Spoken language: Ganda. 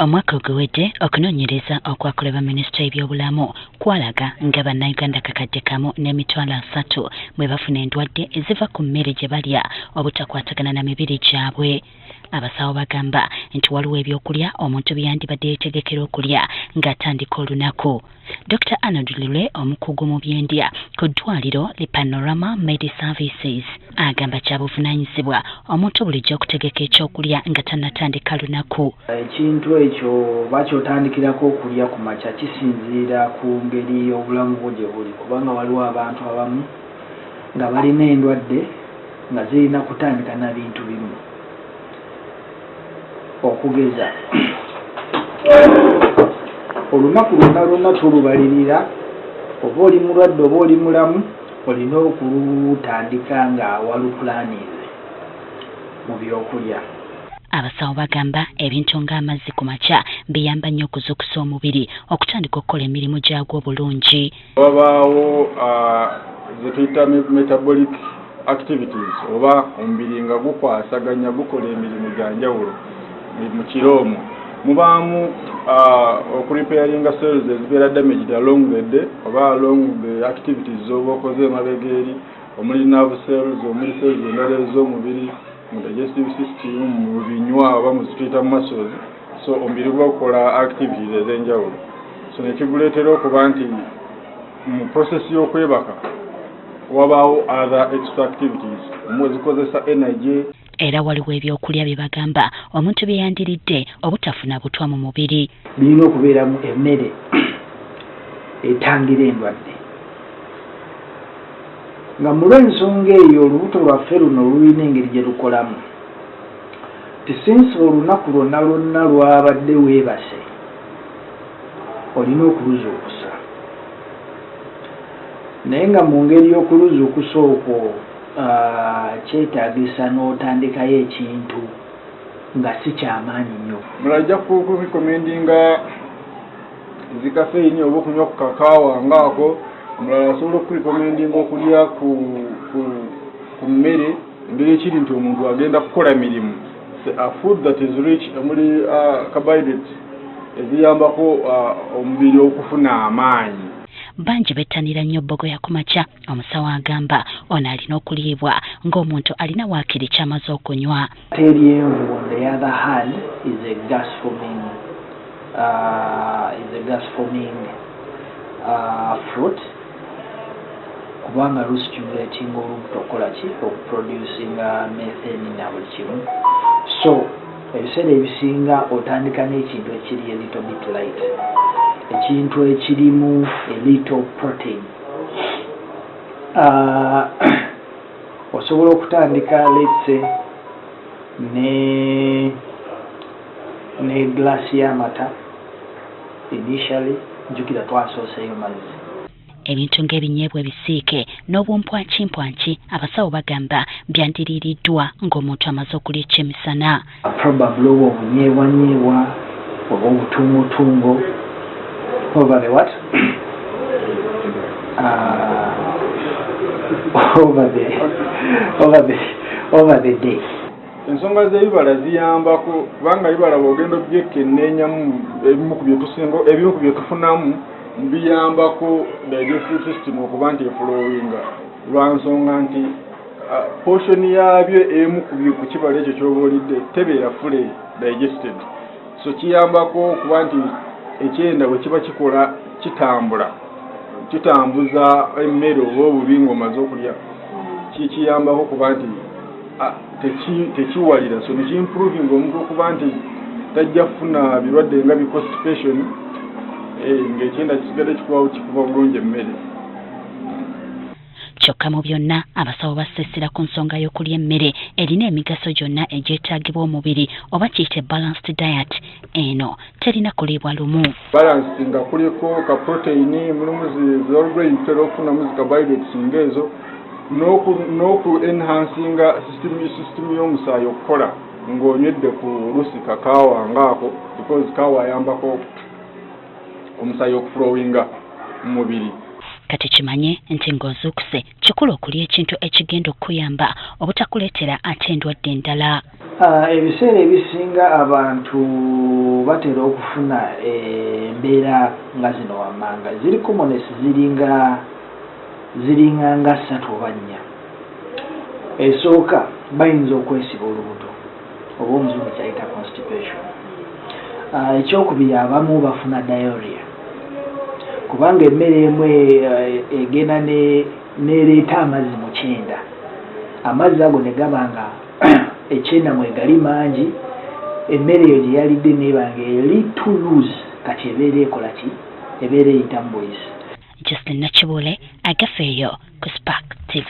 Omwaka oguwedde, okunoonyereza okwakolebwa minisitule y'ebyobulamu kwalaga nga Bannayuganda 1,300,000 bwe bafuna endwadde eziva ku mmere gye balya obutakwatagana na mibiri gyabwe. Abasawo bagamba nti waliwo ebyokulya omuntu bye yandibadde yeetegekera okulya ng'atandika olunaku. Dr Arnold Lule, omukugu mu byendya ku ddwaliro li Panorama Medi Services, agamba kya buvunaanyizibwa omuntu bulijjo okutegeka ekyokulya nga tannatandika lunaku. Ekintu ekyo oba kyotandikirako okulya ku makya kisinziira ku ngeri obulamu bwo gye buli, kubanga waliwo abantu abamu nga balina endwadde nga zirina kutandika na bintu bimu. Okugeza, olunaku lwonna lwonna tulubalirira, oba oli mulwadde oba oli mulamu, olina okulutandika nga walupulaninze mu byokulya. Abasawo bagamba ebintu ng'amazzi ku makya biyamba nnyo okuzuukusa omubiri okutandika okukola emirimu gyagwo obulungi. Wabaawo ze tuyita metabolic activities, oba omubiri nga gukwasaganya, gukola emirimu gya njawulo. Mu kiro omwo mubaamu okurepairinga cells ezibeera damaged along the day oba along the activities z'oba okoze emabega eri, omuli nerve cells, omuli cells endala ez'omubiri, mu digestive system, mu binywa oba mu zituyita muscles. So omubiri guba gukola activities ez'enjawulo, so nekiguleetera okuba nti mu process y'okwebaka wabaawo other extra activities omwe zikozesa energy. Era waliwo ebyokulya bye bagamba omuntu bye yandiridde obutafuna butwa mu mubiri. Birina okubeeramu emmere etangira endwadde, nga mulw'ensonga eyo olubuto lwaffe luno lulina engeri gye lukolamu ti since olunaku lwonna lwonna lwabadde weebase, olina okuluzuukusa, naye nga mu ngeri y'okuluzuukusa okwo kyetaagisa n'otandikayo ekintu nga si kyamaanyi nnyo. Mulala ajja kurecommendinga zi caffeine oba okunywa ku kakaawa ngaako. Omulala asobola okurecommendinga okulya ku mmere, engeri ekiri nti omuntu agenda kukola mirimu, a food that is rich omuli carbohydrates eziyambako omubiri okufuna amaanyi. Bangi bettanira nnyo bbogoya ku makya. Omusawo agamba ono alina okuliibwa ng'omuntu alina waakiri ky'amaze okunywa. Eryenvu, on the other hand, is a gas forming fruit, kubanga lustimulating olubuto okukola ki? Okuproducinga methane na buli kimu. So ebiseera ebisinga otandika n'ekintu ekiri a little bit light, ekintu ekirimu a little protein. Osobola okutandika, let's say, ne glass y'amata initially. Jjukira twasooseeyo mazzi. Ebintu ng'ebinyeebwa ebisiike n'obumpwankimpwanki, abasawo bagamba byandiriiriddwa ng'omuntu amaze okulya ekyemisana. Probably oba obunyeebwanyeebwa oba obutungotungo over the what, over the day. Ensonga z'ebibala ziyambako, kubanga ebibala bw'ogenda obyekenneenyamu, ebimu ku byetusinga, ebimu ku byetufunamu biyambako digestive system okuba nti eflowinga, lwa nsonga nti portion yaabyo emu ku kibala ekyo ky'oba olidde tebeera fully digested. So kiyambako okuba nti ekyenda bwe kiba kikola, kitambula, kitambuza emmere oba obubi ng'omaze okulya, kikiyambako okuba nti tekiwalira. So nekiimprovinga omuntu okuba nti tajja kufuna birwadde nga bi constipation, ng'ekyenda kisigadde kikuba bulungi emmere. Kyokka mu byonna, abasawo bassessera ku nsonga y'okulya emmere erina emigaso gyonna egyetaagibwa omubiri, oba kiyite balanced diet. Eno terina kuliibwa lumu. Balance nga kuliko ka protein, mulimu zi whole grain, tutera okufunamu zi carbohydrates ng'ezo, n'oku enhancinga system y'omusaayi okukola ng'onywedde ku lusi kakaawa ngaako, because kaawa ayambako omusaayi okuflowinga mu mubiri. Kati kimanye nti ng'ozuukuse kikulu okulya ekintu ekigenda okukuyamba obutakuleetera ate endwadde endala. Ebiseera ebisinga abantu batera okufuna embeera nga zino wammanga ziri commonest, ziringa nga ssatu oba nnya. Esooka, bayinza okwesiba olubuto oba omuzungu kyayita constipation. Ekyokubiri, abamu bafuna diarrhea kubanga emmere emu egenda nereeta amazzi mu kyenda, amazzi ago ne gaba nga ekyenda mwegali mangi, emmere eyo gye yalidde neeba nga eri too loose, kati ebeera ekola ki? Ebeera eyita mu buyisi. Justin Nakibuule, Agafeeyo ku Spark TV.